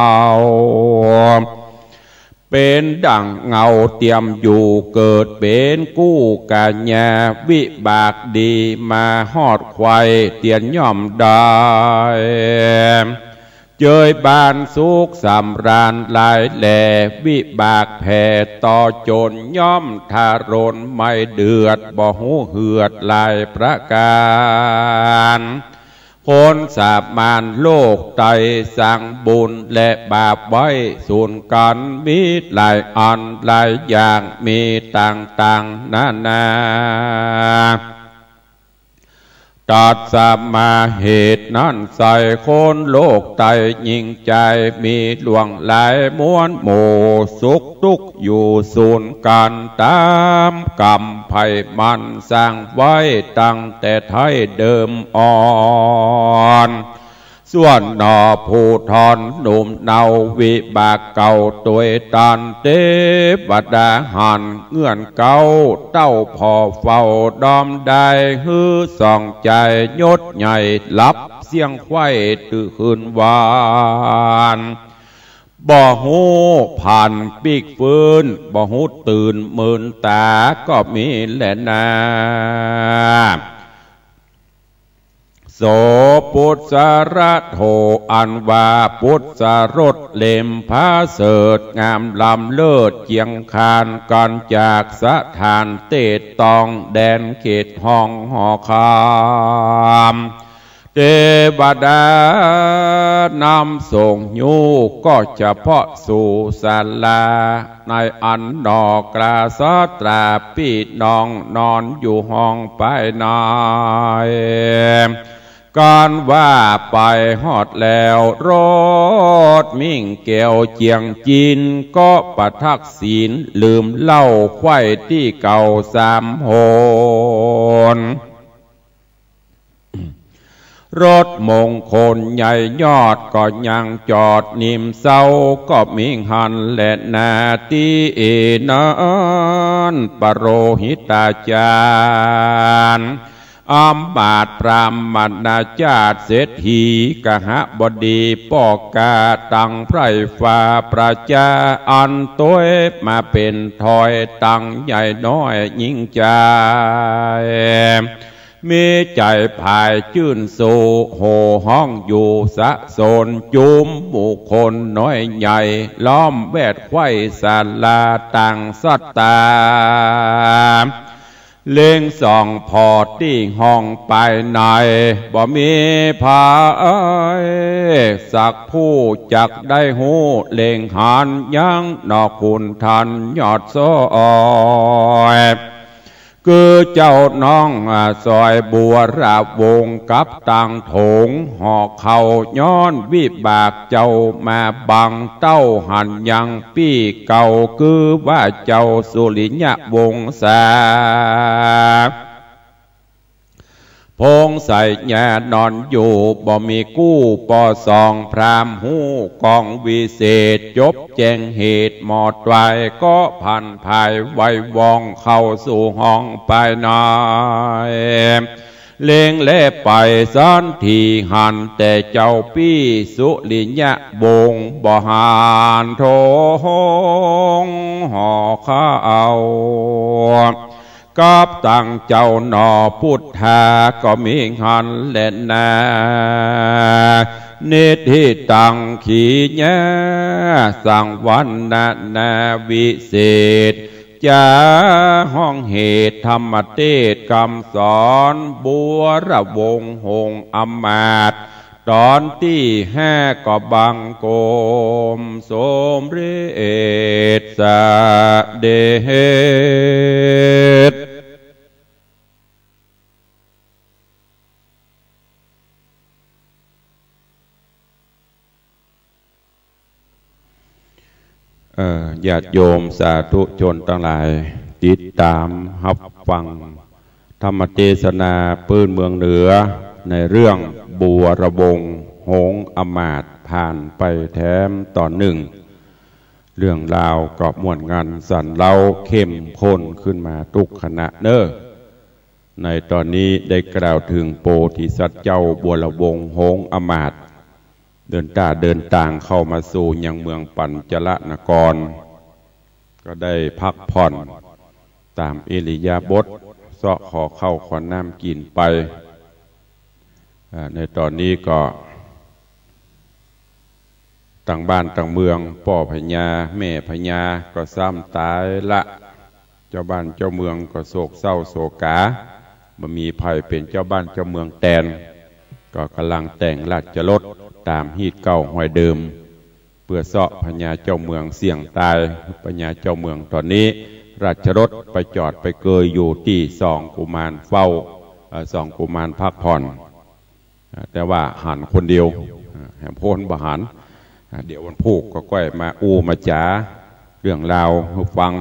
เป๋นดั่งเงาเตียมอยู่ เกิดเป๋นกู้กัญญา วิบากดีมาฮอดใคว่ เตียนย่อมได้ เจยบานสุขสำราญหลายแล วิบากแผ่ต่อจนย่อมทรน ไม่เดือดบ่ฮู้เหือดหลายประก๋าน คนสามานโลกไตสร้างบุญและบาปไว้สูนกั๋น มีหลายอันหลายอย่าง มีต่างๆ นานา ตัดสมาเหตุนั้นใส่ คนโลกไตยิ่งใจ๋ มีหลวงหลายมวลหมู่ สุขตุ๊กข์อยู่สูนกั๋น ต๋ามกรรมใผมันสร้างไว้ ตั้งแต่ไท้เดิมอ่อน ส่วนหนอผู้ท่อนหนุ่มเนา วิบากเก่าตวยตัน เตวดาหันเงื่อนเก๊า เต้าผ่อเฝ้าดอมได้ หื้อส่องใจ๋ยศใหญ่ หลับเสี้ยงไขว่ตื่นคืนวัน บ่ฮู้ผันปิ๊กฟื้น บ่ฮู้ตื่นมืนต๋า ก็มีแลนา โสปุสสะโถ อันว่าปุสสะรสเล่มผาเสริฐ งามล้ำเลิศเจียงคาน กั๋นจากสถานเตตอง แดนเขตห้องหอคำ เตวดานำส่งยู้ ก็เฉพาะสู่ศาลา ในอันหนอกราสตราปี้น้อง นอนอยู่ห้องปายใน กั๋นว่าไปฮอดแล้ว รถมิ่งแก้วเจียงจิน ก็ประทักศีลลืมเหล้า ไขว่ตี้เก่าสามหน รถมงคลใหญ่ยอด ก็ยังจอดนิมเซา ก็มีหันแลนา ตี้นั้นปโรหิตาจารย์ อำมาตย์พราหมณาจารย์ เศรษฐีกหบดี ป้อก๋าตังไพร่ฟ้าประจา อันตวยมาเป๋นถอยตังใหญ่น้อยยิ่งใจ๋ มีใจ๋ผายจื้นสู้ โห่ฮ้องอยู่สะสน จุมหมู่คนน้อยใหญ่ ล้อมแวดไขว่ศาลาต่างศรัทธา เล็งส่องผ่อตี้ห้องปายใน บ่มีใผสักผู้จักได้ฮู้ เล็งหันยังหนอขุนทันยอดซอย คือเจ้าน้อง อ่า ซอยบัวระวงศ์กับตังโถงหอเข้า ย้อนวิบากเจ้ามาบัง เต้าหันยังปี้เก่า คือว่าเจ้าสุริยวงศา พงไสยญานอนอยู่ บ่มีกู้ปอสอง พราหมณ์ฮู้กองวิเศษ จบแจ้งเหตุหมดไว ก็ผันผายไวว่องเข้าสู่ห้องปายใน เล็งแลไปสันทีหันแต่เจ้าปี้สุริยวงศ์ บ่หันโถงหอเข้า กับตังเจ้าหนอปุทธา ก็มีหันแลนา นิทธิตังขีญาสังวรรณนาวิเศษ จาฮ้องเหตุธรรมเตสน์กำสอน บัวระวงศ์หงส์อำมาตย์ ต๋อนตี้ห้าก็บังคมสมเร็จเสด็จ เอ่อ ญาติโยมสาธุชนตังหลาย ติดต๋ามฮับฟังธรรมเตสนาปื้นเมืองเหนือ ในเรื่องบัวระวงศ์หงส์อำมาตย์ผ่านไปแถมต๋อนนึ่ง เรื่องราวก็ม่วนงันสันเล้าเข้มข้นขึ้นมากู้ขณะเน่อ ในต๋อนนี้ได้กล่าวเถิงโพธิสัตว์เจ้าบัวระวงศ์หงส์อำมาตย์ เดินต้าเดินตางเข้ามาสู่ยังเมืองปัญจลนคร ก็ได้พักผ่อนต๋ามอิริยาบถ เซาะขอข้าวขอน้ำกิ๋นไป อ่า ในต๋อนนี้ก็ ตังบ้านตังเมือง ป้อพญาแม่พญาก็ซ้ำต๋ายละ เจ้าบ้านเจ้าเมืองก็โศกเศร้าโศกา บ่มีใผเป๋นเจ้าบ้านเจ้าเมืองแตน ก็ก่ำลังแต่งราชรถต๋ามฮีตเก่าฮอยเดิม เปื้อเซาะพญาเจ้าเมืองเสี่ยงต๋าย พญาเจ้าเมืองต๋อนนี้ ราชรถไปจอดไปเกยอยู่ตี้สองกุมารเฝ้า เอ่อ สองกุมารพักผ่อน อ่า แต่ว่าหันคนเดียว อ่า แหมโพ้นบ่หัน อ่า เดี๋ยววันพูกก็ก้อยมาอู้มาจ๋าเรื่องราวหื้อฟัง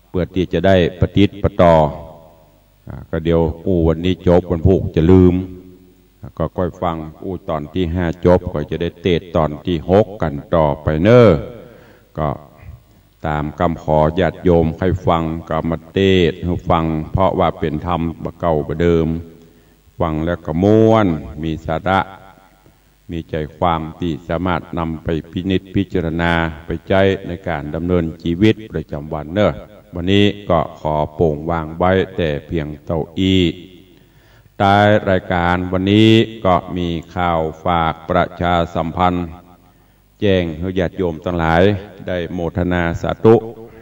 เปื้อตี้จะได้ปะติดปะต่อ อ่า ก็เดี๋ยวอู้วันนี้จบ วันพูกจะลืม อ่า ก็ก้อยฟังอู้ต๋อนตี้ห้าจบ ก็จะได้เตสน์ต๋อนตี้หกกั๋นต่อไปเน่อ ก็ ต๋ามกำขอญาติโยมใค่ฟังก็มาเตสน์หื้อฟัง เพราะว่าเป๋นธรรมบ่าเก่าบ่าเดิม ฟังแล้วก็ม่วน มีสาระ มีใจ๋ความตี้สามารถนำไปพินิจพิจารณา ไปใจ๊ในก๋านดำเนินจีวิตประจ๋ำวันเน่อ วันนี้ก็ขอโป่งวางไว้แต่เพียงเต้าอี้ ท้ายรายก๋านวันนี้ก็มีข่าวฝากประชาสัมพันธ์ แจ้งหื้อญาติโยมตังหลายได้โมทนาสาธุ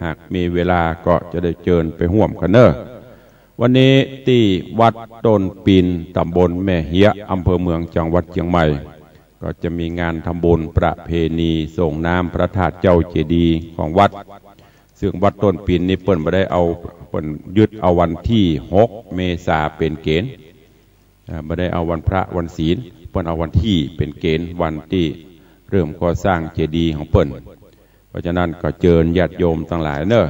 หากมีเวลาก็จะได้เจิญไปฮ่วมกั๋นเน่อ วันนี้ตี้วัดต้นปีน ต๋ำบลแม่เฮียะ อำเภอเมือง จังหวัดเจียงใหม่ ก็จะมีงานทำบุญประเพณีส่งน้ำพระธาตุเจ้าเจดีย์ของวัด ซึ่งวัดต้นปีนนี้เปิ้นบ่ได้เอา เปิ้นยึดเอาวันตี้หกเมษาเป๋นเก๋ณฑ์ อ่า บ่ได้เอาวันพระวันศีล เปิ้นเอาวันตี้เป๋นเก๋ณฑ์ วันตี้เริ่มก่อสร้างเจดีย์ของเปิ้น เพราะฉะนั้นก็เจิญญาติโยมตังหลายเน่อ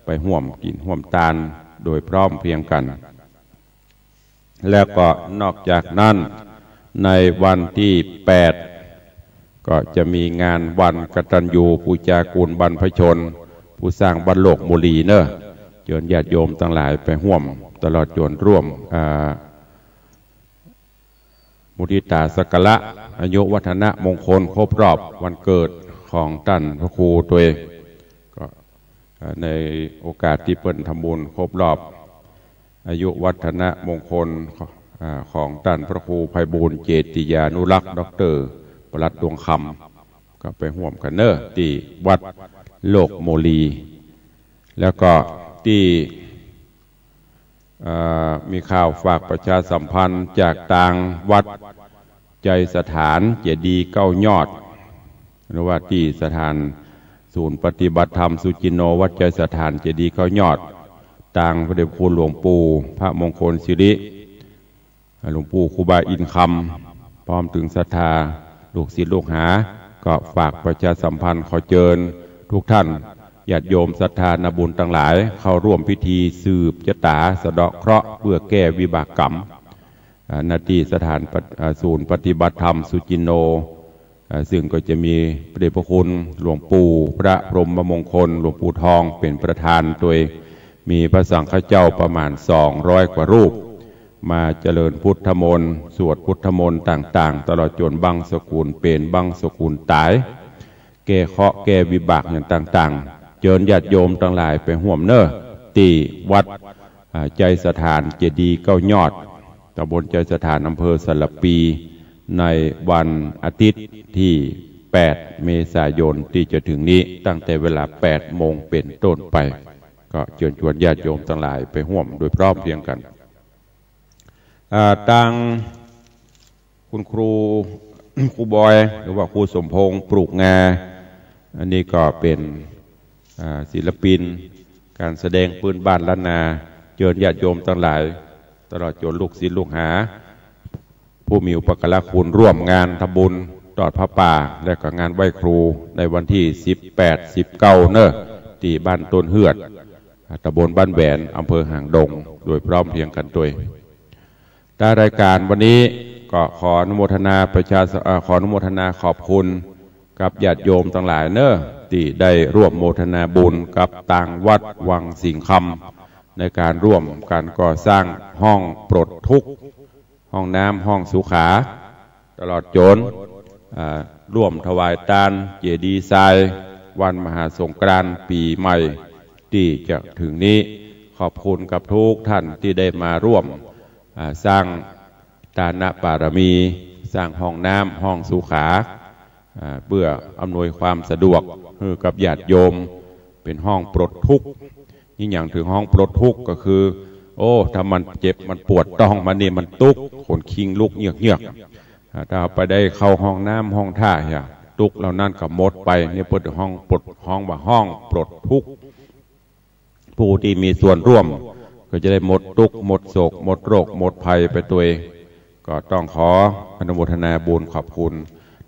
ไปฮ่วมกิ๋นฮ่วมตานโดยพร้อมเพรียงกั๋น แล้วก็นอกจากนั้น ในวันตี้แปด ก็จะมีงานวันกตัญญูปูจากุณบรรพชน ผู้สร้างวัดโลกโมลีเน่อ เจิญญาติโยมตังหลายไปฮ่วม ตลอดจ๋นร่วม อ่า มุทิตาสักการะอายุวัฒนมงคลครบรอบวันเกิดของต้านพระครูตวย ก็ อ่า ในโอกาสตี้เปิ้นทำบุญครบรอบอายุวัฒนมงคล อ่า ของต้านพระครูไพบูลย์ เจติยานุรักษ์ ด็อกเตอร์ ปลัดดวงคำ ก็ไปฮ่วมกั๋นเน่อ ตี้วัดโลกโมลี แล้วก็ตี้ เอ่อ มีข่าวฝากประชาสัมพันธ์จากตางวัดไชยสถานเจดีย์เก้ายอด หรือว่าตี้สถานศูนย์ปฏิบัติธรรมสุจินโน วัดไชยสถานเจดีย์เก้ายอด ตางพระเดชพระคุณหลวงปู่พระมงคลสิริ หลวงปู่ครูบาอินทร์คำ พร้อมเถิงศรัทธาลูกศิษย์ลูกหา ก็ฝากประชาสัมพันธ์ขอเจิญกู้ต้านญาติโยมศรัทธานาบุญตังหลาย เข้าร่วมพิธีสืบจะต๋าสะเดาะเคราะห์เปื้อแก้วิบากกรรม อ่า ณ ตี้สถานปะ- อ่า ศูนย์ปฏิบัติธรรมสุจินโน อ่า ซึ่งก็จะมีพระเดชพระคุณหลวงปู่พระพรหมมงคล หลวงปู่ทองเป๋นประธานตวย มีพระสังฆเจ้าประมาณสองร้อยกว่ารูป มาเจริญพุทธมนต์ สวดพุทธมนต์ต่างๆ ตลอดจ๋นบังสกุลเป๋น บังสกุลต๋าย แก้เคราะห์แก้วิบากอย่างต่างๆ เจิญญาติโยมตังหลายไปฮ่วมเน่อ ตี้วัด อ่า ไชยสถานเจดีย์เก้ายอด ตำบลไชยสถาน อำเภอสารภี ในวันอาทิตย์ตี้แปดเมษายนตี้จะเถิงนี้ ตั้งแต่เวลาแปดโมงเป๋นต้นไป ก็เจิญจวนญาติโยมตังหลายไปฮ่วมโดยพร้อมเพรียงกั๋น อ่า ตางคุณครู ครูบอย หรือว่าครูสมพงษ์ปลูกงา อันนี้ก็เป๋น อ่า ศิลปิน ก๋านแสดงปื้นบ้านล้านนา เจิญญาติโยมตังหลาย ตลอดจ๋นลูกศิษย์ลูกหา ผู้มีอุปการะคุณร่วมงานทำบุญตอดผ้าป่า และก็งานไหว้ครูในวันตี้สิบแปด สิบเก้า เนาะ ตี้บ้านต้นเฮือด ตำบลบ้านแหวน อำเภอหางดง โดยพร้อมเพรียงกั๋นตวย ตามรายก๋านวันนี้ก็ขออนุโมทนาประชาส- เอ่อ ขออนุโมทนาขอบคุณกับญาติโยมตังหลายเนาะ ตี้ได้ร่วมโมทนาบุญกับตางวัดวังสิงห์คำ ในก๋านร่วมกั๋นก่อสร้างห้องปลดทุกข์ ห้องน้ำ ห้องสุขา ตลอดจ๋น อ่า ร่วมถวายตานเจดีย์ทราย วันมหาสงกรานต์ปี๋ใหม่ตี้จะเถิงนี้ ขอบคุณกับกู้ต้านตี้ได้มาร่วม อ่า สร้างตานบารมี สร้างห้องน้ำ ห้องสุขา อ่า เปื้ออำนวยความสะดวกหื้อกับญาติโยม เป๋นห้องปลดทุกข์ นี่หยังเถิงห้องปลดทุกข์ก็คือ โอ้ ถ้ามันเจ็บมันปวดต๊องมานี่มันตุ๊กข์ ขนคิงลุกเฮือกๆ อ่า ถ้าเฮาไปได้เข้าห้องน้ำห้องท่าเหีย ตุ๊กข์เหล่านั้นก็หมดไป นี่เปิ้นห้องปลด ฮ้องว่าห้องปลดทุกข์ ผู้ตี้มีส่วนร่วมก็จะได้หมดตุ๊กข์ หมดโศก หมดโรค หมดภัยไปตวย ก็ต้องขออนุโมทนาบุญขอบคุณ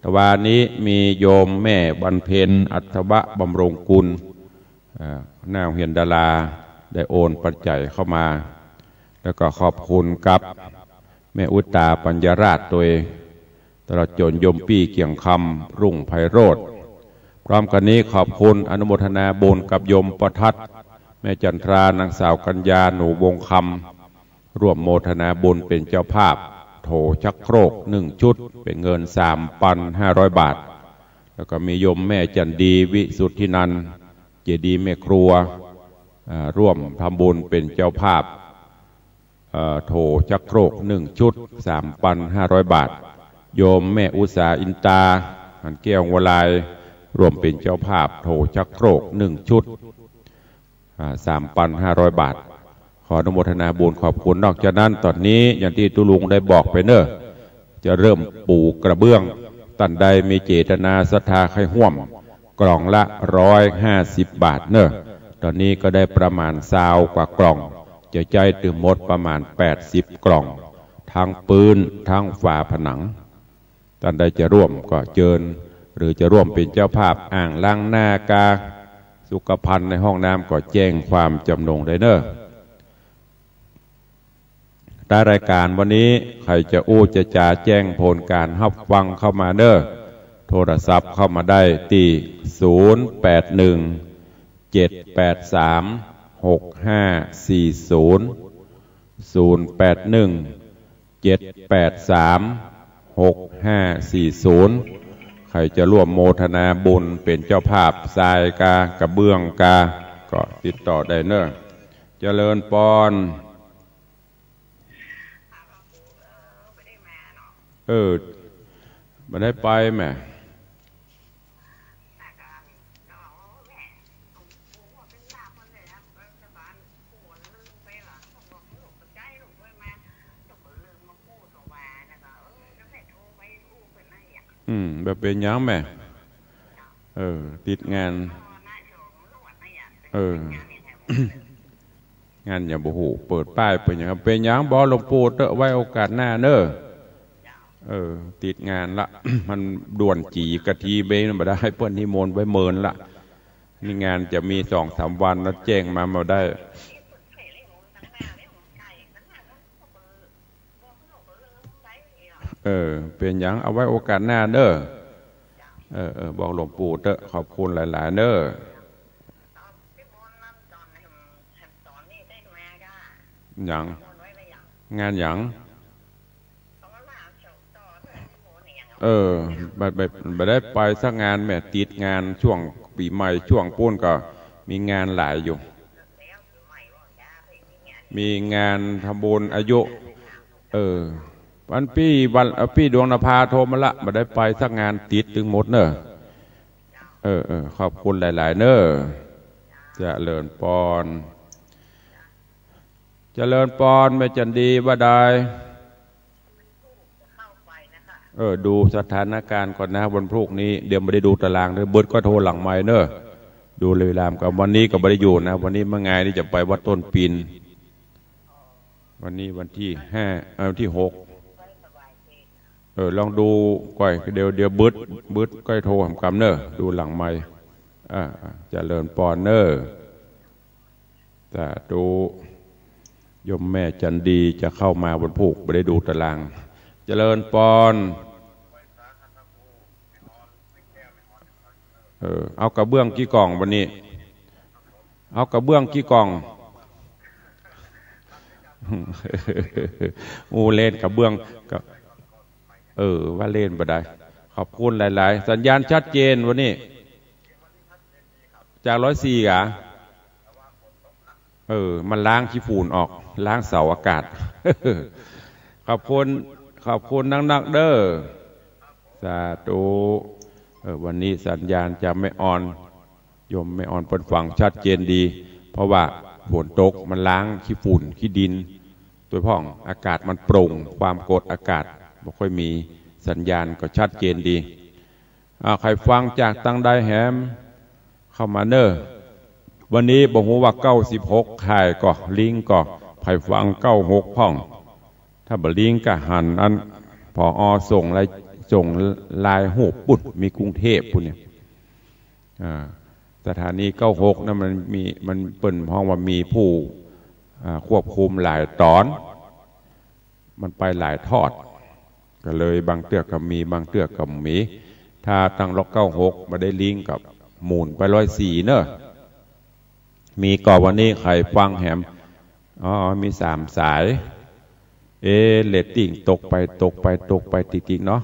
ตะวานี้มีโยมแม่วันเพ็ญ อัศวะบำรุงกุล เอ่อ หน้าโฮงเฮียนดารา ได้โอนปัจจัยเข้ามา แล้วก็ขอบคุณกับแม่อุตตาปัญญาราชตวย ตลอดจ๋นโยมปี้เกียงคำ รุ่งไพโรจน์ พร้อมกั๋นนี้ขอบคุณอนุโมทนาบุญกับโยมประทัด แม่จันทรา นางสาวกัญญา หนูวงคำ ร่วมโมทนาบุญเป๋นเจ้าภาพ โถชักโครกหนึ่งชุด เป๋นเงินสามปันห้าร้อยบาท แล้วก็มีโยมแม่จันดี วิสุทธินันท์ เจดีย์แม่ครัว อ่า ร่วมทำบุญเป๋นเจ้าภาพ เอ่อ โถชักโครกหนึ่งชุด สามปันห้าร้อยบาท โยมแม่อุตสา อินตา หันแก้ว หัวลาย ร่วมเป๋นเจ้าภาพ โถชักโครกหนึ่งชุด อ่า สามปันห้าร้อยบาท ขออนุโมทนาบุญขอบคุณ นอกจากนั้นต๋อนนี้อย่างตี้ตุ๊ลุงได้บอกไปเนาะ จะเริ่มปูกระเบื้อง ต้านใดมีเจตนาศรัทธาใค่ฮ่วม กล่องละร้อยห้าสิบบาทเนาะ ต๋อนนี้ก็ได้ประมาณซาวกว่ากล่อง จะใจ๊ตึงหมดประมาณแปดสิบกล่อง ตึงปื้นตึงฝาผนัง ต้านใดจะร่วมก็เจิญ หรือจะร่วมเป๋นเจ้าภาพอ่างล้างหน้ากา สุขภัณฑ์ในห้องน้ำก็แจ้งความจ๋ำนงได้เนาะ ตามรายก๋านวันนี้ ใผจะอู้จะจ๋าแจ้งผลก๋านฮับฟังเข้ามาเนาะ โทรศัพท์เข้ามาได้ตี้ ศูนย์แปดหนึ่ง เจ็ดแปดสาม หกห้าสี่ศูนย์ ศูนย์แปดหนึ่ง เจ็ดแปดสาม หกห้าสี่ศูนย์ ใผจะร่วมโมทนาบุญเป๋นเจ้าภาพทรายกา กระเบื้องกา ก็ติดต่อได้เนาะ เจริญปอน เออ บ่ได้ไปแหม อืม บ่เป๋นหยังแหม เออ ติดงาน เออ งานหยังบ่ฮู้ เปิดป้ายเป๋นหยัง เป๋นหยัง บอกหลวงปู่เต๊อะ ไว้โอกาสหน้าเนาะ เออ ติดงานละ มันด่วนจี๋ กะทีเบ้งบ่ได้ เปิ้นนิมนต์ไว้เมินละ นี่งานจะมีสองสามวันแล้ว แจ้งมาบ่ได้ เออ เป๋นหยัง เอาไว้โอกาสหน้าเนาะ เออ เออ บอกหลวงปู่เต๊อะ ขอบคุณหลายๆ เนาะ หยัง งานหยัง เออ บ่ บ่ บ่ได้ไปสักงานแหม ติดงานช่วงปี๋ใหม่ ช่วงปู๊นก็มีงานหลายอยู่ มีงานทำบุญอายุ เออ วันปี้วัน เอ่อ ปี้ดวงนภาโทรมาละ บ่ได้ไปสักงาน ติดตึงหมดเนาะ เออ เออ ขอบคุณหลายๆ เนาะ เจริญปอน เจริญปอน แม่จันดีว่าใด มันถูกจะเข้าไปนะคะ เออ ดูสถานการณ์ก่อนนะ วันพูกนี้ เดี๋ยวบ่ได้ดูตารางเด้อ เบิดก็โทรหลังไมค์เนอะ ดูเวลาก่อน วันนี้ก็บ่ได้อยู่นะ วันนี้เมื่อไงนี่จะไปวัดต้นปีน วันนี้วันที่ห้า เอ่อ วันที่หก เออ ลองดูก่อย เดี๋ยว เดี๋ยวเบิด เบิดก้อยโทรหากำเนอะ ดูหลังไมค์ อ่า เจริญปอนเนอะ สาธุ โยมแม่จันดีจะเข้ามาวันพูก บ่ได้ดูตาราง เจริญปอน เออ เอากระเบื้องกี่กล่องวันนี้ เอากระเบื้องกี่กล่อง อู้ เล่นกระเบื้องก็ เออ ว่าเล่นบ่ได้ ขอบคุณหลายๆ สัญญาณชัดเจนวันนี้ จากร้อยสี่หรอ เออ มันล้างขี้ฝุ่นออก ล้างเสาอากาศ ขอบคุณ ขอบคุณนักๆ เด้อ สาธุ เออ วันนี้สัญญาณจากแม่ออน โยมแม่ออนเปิ้นฟังชัดเจนดี เพราะว่าฝนตกมันล้างขี้ฝุ่นขี้ดิน โดยพ่องอากาศมันโปร่ง ความกดอากาศบ่ค่อยมี สัญญาณก็ชัดเจนดี อ่า ใผฟังจากตังใดแหม เข้ามาเนอะ วันนี้บ่ฮู้ว่าเก้าสิบหกข่ายก่อ ลิงก์ก่อ ใผฟังเก้าหกพ่อง ถ้าบ่ลิงก์ก็หันอัน ผอ ส่งไลน์ ส่งไลน์ฮูปปุ้น มีกรุงเทพฯปุ้นเนี่ย อ่า สถานีเก้าหกนั้นมันมี มันเปิ้นฮ้องว่ามีผู้ อ่า ควบคุมหลายตอน มันไปหลายทอด ก็เลยบางเตื้อก็มี บางเตื้อก็บ่มี ถ้าตังล็อกเก้าหกบ่ได้ลิงก์ก็หมุนไปร้อยสี่เนอะ มีก่อ วันนี้ใผฟังแหม อ๋อ มีสามสาย เอ๊ะ เรตติ้งตกไป ตกไป ตกไปติ๊กๆ เนาะ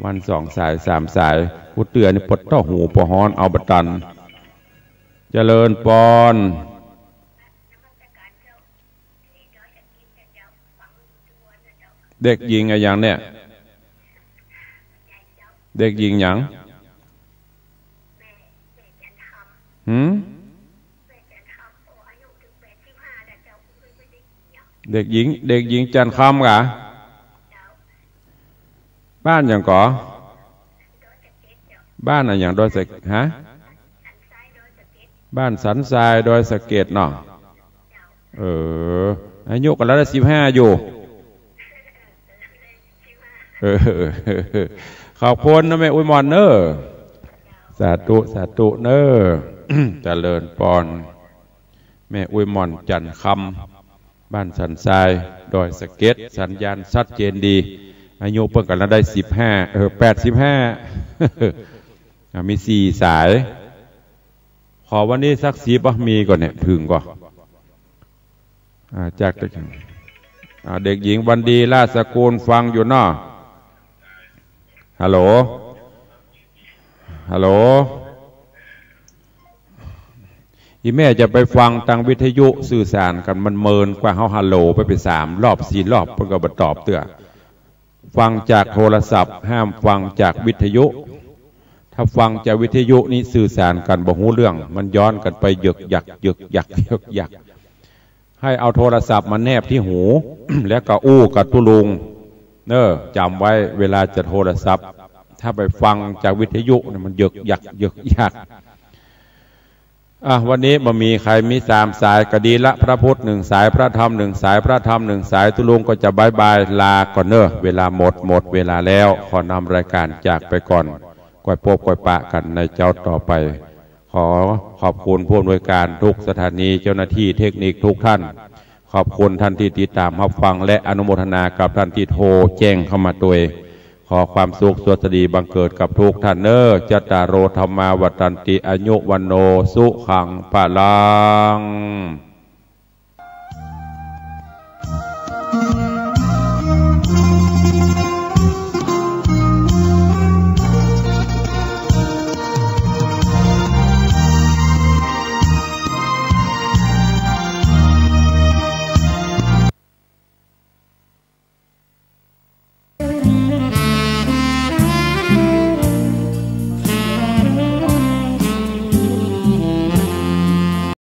วันสองสาย สามสาย กูเตื้อนี่ปวดเต้าหูปวดฮ้อน เอาบ่ตัน เจริญปอน เด็กหญิงอะหยังเนี่ย เด็กหญิงหยัง หืม เด็กหญิง เด็กหญิงจันทร์คำกา บ้านหยังก่อ บ้านอะหยัง ดอยสะ ฮะ บ้านสันทราย ดอยสะเก็ดเนาะ เออ อายุก็แล้วได้สิบห้าอยู่ เออ ขอบคุณนะแม่อุ้ยมอนเนอะ สาธุ สาธุเนอะ เจริญปอน แม่อุ้ยมอนจันทร์คำ บ้านสันทราย ดอยสะเก็ด สัญญาณชัดเจนดี อายุเปิ้นก็แล้วได้สิบห้า เออ แปดสิบห้า อ่ะ มีสี่สาย ขอวันนี้สักสิบอ่ะ มีก่อเนี่ย ถึงก่อ อ่า จากเด็ก อ่า เด็กหญิงวันดี ราชสกุล ฟังอยู่เนาะ ฮัลโหล ฮัลโหล อีแม่จะไปฟังตางวิทยุสื่อสารกั๋น มันเมินกว่า เฮาฮัลโหลไป ไปสามรอบสี่รอบ เปิ้นก็บ่ตอบเตื้อ ฟังจากโทรศัพท์ ห้ามฟังจากวิทยุ ถ้าฟังจากวิทยุนี่สื่อสารกั๋นบ่ฮู้เรื่อง มันย้อนกั๋นไปเหยิกหยัก เหยิกหยัก เหยิกหยัก ให้เอาโทรศัพท์มาแนบที่หู แล้วก็อู้กับตุ๊ลุง เนอะ จ๋ำไว้เวลาจะโทรศัพท์ ถ้าไปฟังจากวิทยุเนี่ยมันเหยิกหยัก เหยิกหยัก อ่ะ วันนี้บ่มีใผ มีสามสายก็ดีละ พระพุทธหนึ่งสาย พระธรรมหนึ่งสาย พระธรรมหนึ่งสาย ตุ๊ลุงก็จะบ๊ายบายลาก่อนเนอะ เวลาหมด หมดเวลาแล้ว ขอนำรายการจากไปก่อน ก้อยปบก้อยปะกั๋นในเจ๊าต่อไป ขอขอบคุณผู้อำนวยการทุกสถานี เจ้าหน้าที่เทคนิคทุกท่าน ขอบคุณท่านที่ติดตามรับฟัง และอนุโมทนากับท่านที่โทรแจ้งเข้ามาตวย ขอความสุขสวัสดีบังเกิดกับทุกท่านเนอะ จัตตาโร ธัมมา วัฑฒันติ อายุ วัณโณ สุขัง พลัง